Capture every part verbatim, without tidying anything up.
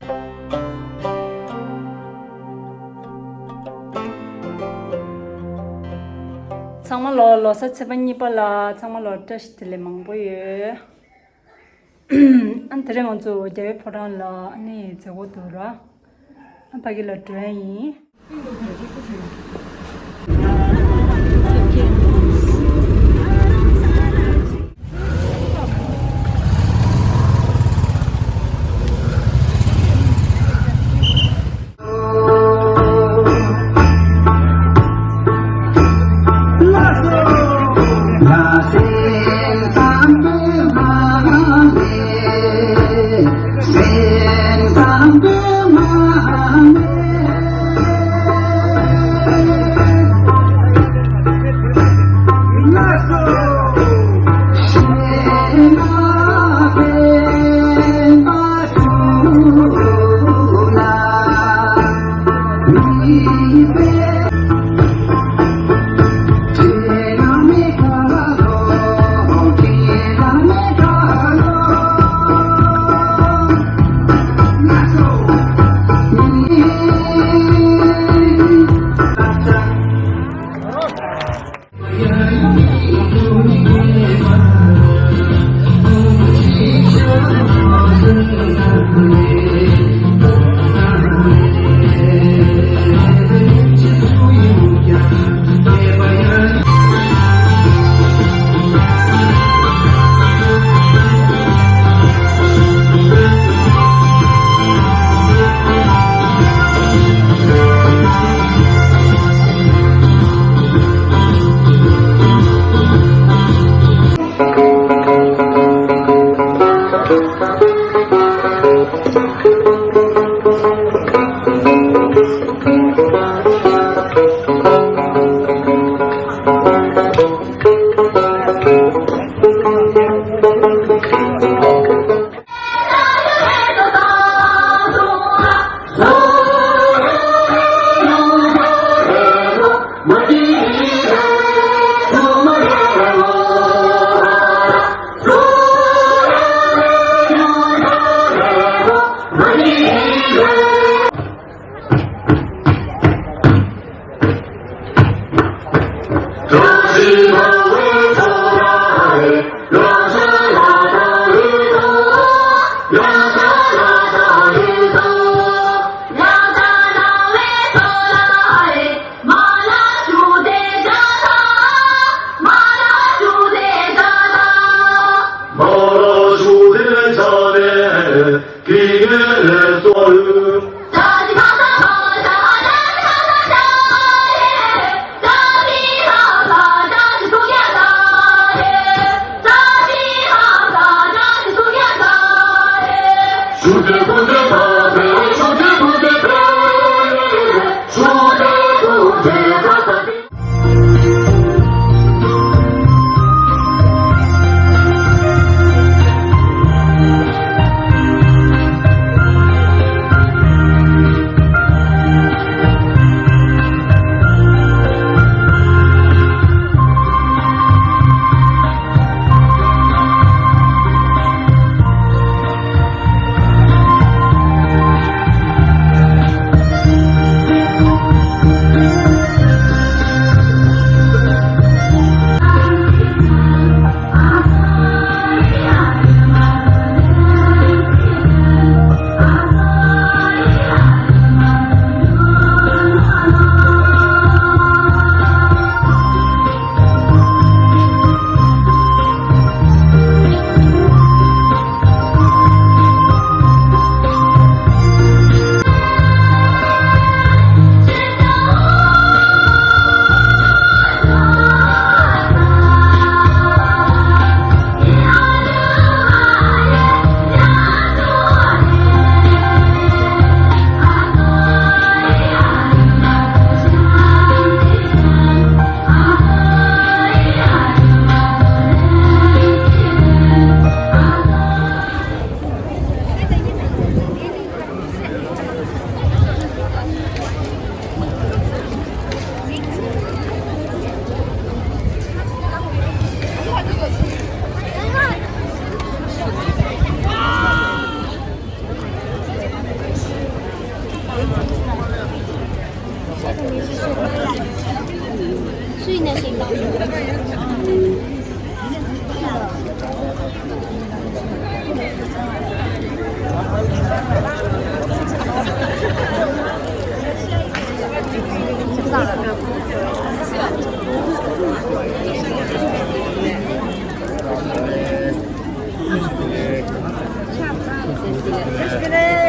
ཚང་མ་ལོ་ལོ་གསར་ཚེས་པ་གཉིས་པ་ལ་ཚང་མ་ལོ་བཀྲ་ཤིས་བདེ་ལེགས་མང་པོ་ཡོད། ཨ་དེ་རིང་ང་ཚོ་རྒྱལ་བའི་ཕོ་བྲང་ལ་ཨ་ནི་མཛད་སྒོ་འདུག་ར། ཨ་ཕ་གི་ལ་འགྲོ་ཡ་ཡིན།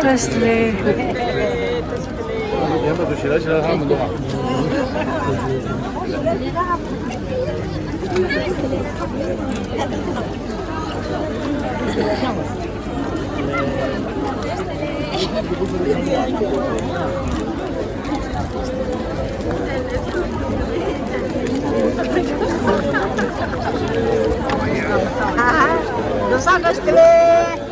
བཀྲ་ཤིས་བདེ་ལེགས།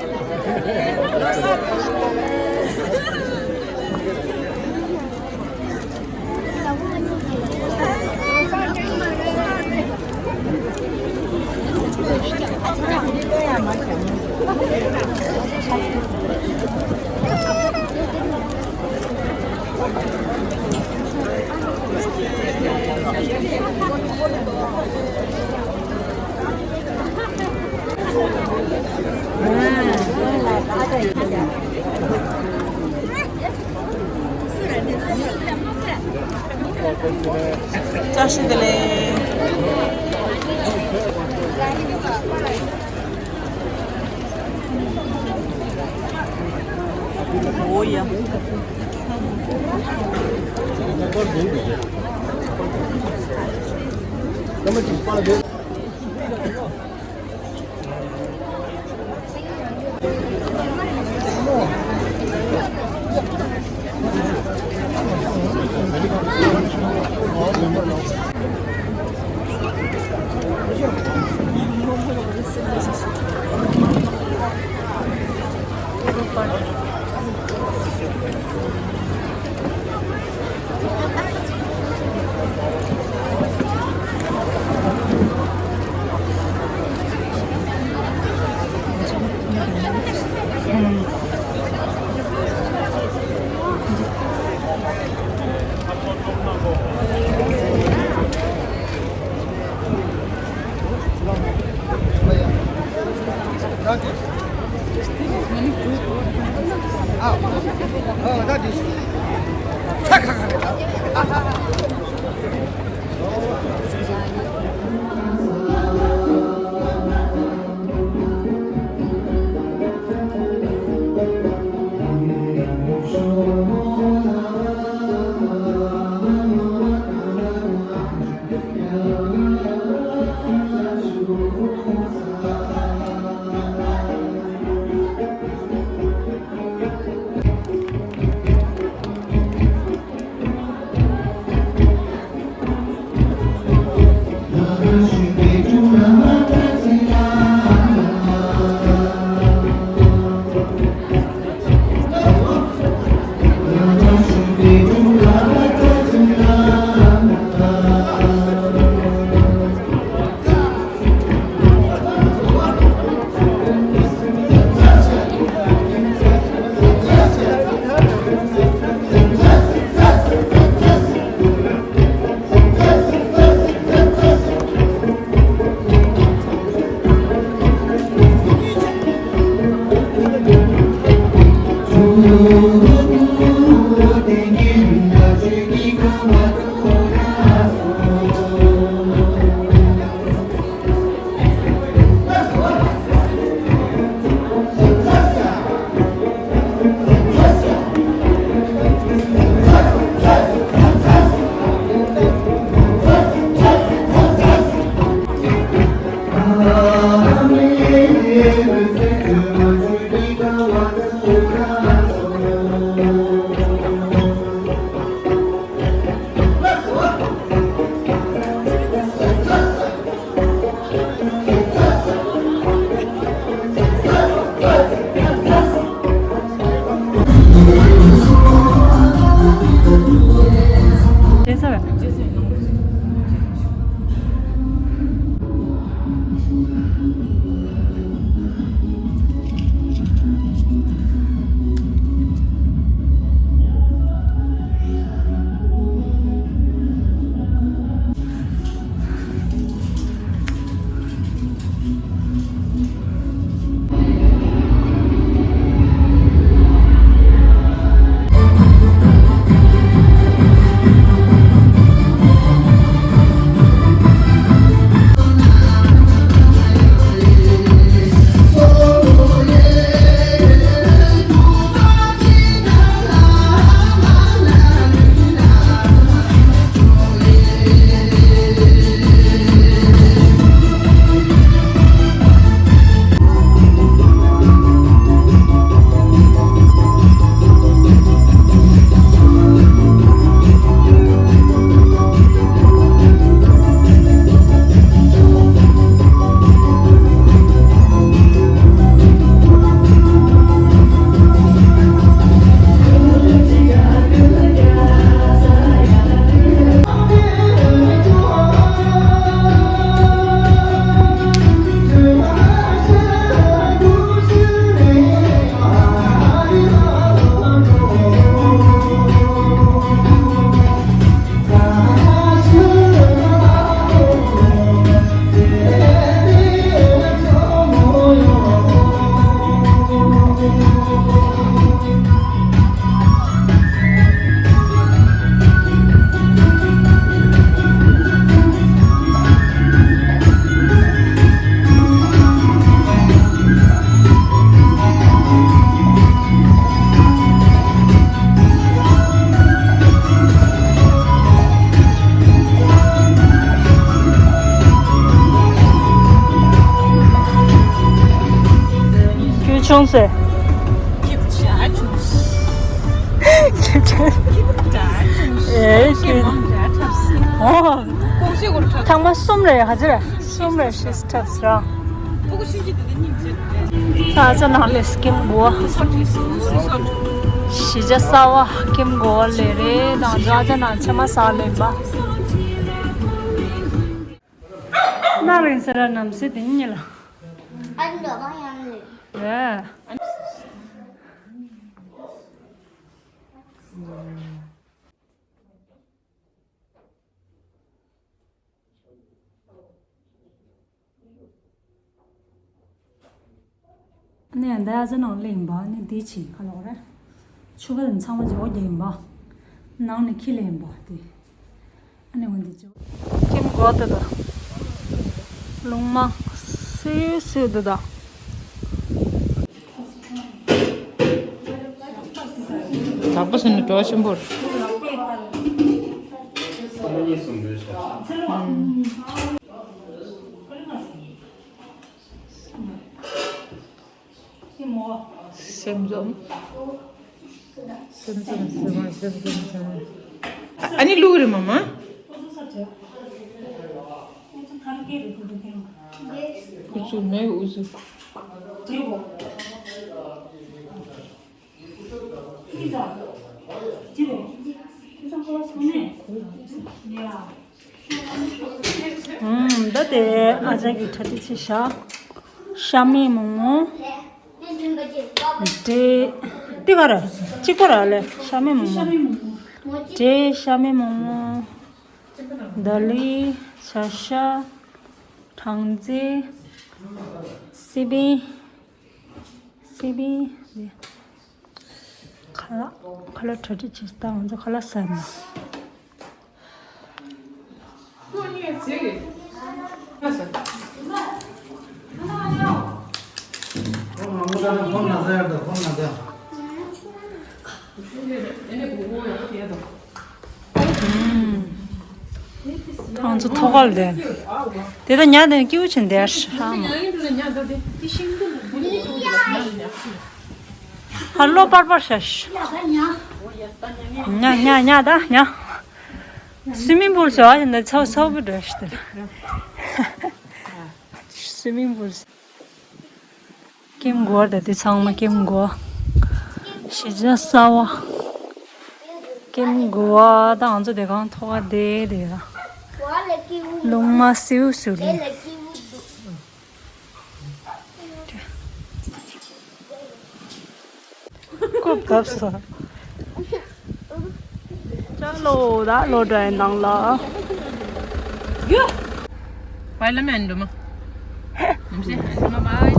བཀྲ་ཤིས་བདེ་ལེགས། འོ་ཡ། བྱུང་ཟེར། ཁྱེད་ཅག་བྱུང་། ཁྱེད་ཅག་ཁྱེད་ཅག་བྱུང་། ཨེ་ཁྱེད། ཁྱེད་མང་ཇག་ཐབས་སྲིད། ཨོ། ཀོང་ཤེས་གོར་ཐབས། ཐང་མ་གསུམ་རེད། ག་ཚོད་རེད། གསུམ་རེད། ཤིས་ཐབས་སྲིད་ར། ཕྲུ་གུ་ཤུ་ཅི་དེ་དེ་གཉིས་བྱེད་དེ། ས་ཆ་ནང་ལས་ཀེམ་གོ་བ། གཞིས་ཆགས་གསར་བ་ཀེམ་གོ་བ་ལས་རེད་དང་ས་ཆ་ནང་ཆ་མ་ས་ལེན་པ། ན་རིང་ས་ར་ནམ་སེ་དེ་གཉིས་ལ། ཨ་འདྲ་མ་ཡང་ལེ། རེད། ནས་འདི་ཨ་ཅག་ནང་ལེན་པ་ནི་འདི་ཆེ་ཁ་ལོ་རེད། ཆུ་ཁ་ལ་ཚང་མ་ཇོ་རྒྱན་པ། ནང་ནས་ཁྱི་ལེན་པ་དེ། ཨ་ནི་འོན་ཏེ་ཅོ། ཀེམ་གོ་ཏེ་ད། ལུང་མ། སིའུ་སིའུ་ཏེ་ད། དག་པ་ཟེར་ནས་བྲོ་བ་ཆེན་པོ་རེད། སེམས་འཛོམས། སེམས་འཛོམས་སེམས་འཛོམས་སེམས་འཛོམས། ཨ་ནི་ལུག་རེད་མ་མ། ཨུ་ཚུགས་མེད་ཨུ་ཚུགས། ཨུམ། ད་དེ་ཨ་ཅག་གི་གྲ་སྒྲིག་བྱེད་ཤག་ཤ་མེད་མོག་མོག་འབྲས། འདི་ག་རེ། གཅིག་པ་ར་ལས་ཤ་མེད་མོག་མོག་འབྲས། ཤ་མེད་མོག་མོག་ད་ལི། བྱ་ཤ། སྦྲང་རྩི། སི་པན། སི་པན། ཁ་ལག་ཁ་ལག་གྲ་སྒྲིག་བྱེད་སྟངས་ང་ཚོ་ཁ་ལག་ཟ་ན། ང་ཚོ་ཐོག་ཁར་བསྡད། དེ་ད་ཉ་དེ་སྐྱིད་པོ་བྱས་བསྡད་ཤག་ཧ་ལོ་པར་པར་ཤ་ཤ། ཉ་ཉ་ཉ་ད་ཉ། སུའི་མིང་པུལ་ཟེར་བ་ཞིག་འདི་ཚ་བོ་ཚ་བོ་འདྲ་ཞིག་འདུག་སུའི་མིང་པུལ། ཀེམ་གོ་བ་ད་དེ་ཚང་མ་ཀེམ་གོ་བ། གཞིས་ཆགས་གསར་བ། ཀེམ་གོ་བ་ད་ང་ཚོ་དེ་གང་ཐོག་ཁ་བསྡད་དེ་ལ། ལུང་མ་སིའུ་སིའུ་ལི། ཀོ་བབས་སོ། ཅ་ལོ་ད་ལོ་འདྲ་ཡིན་ནང་ལ། བའི་ལ་མེན་འགྲོ་མ། ནམ་སེ་འགྲོ་མ་བའི།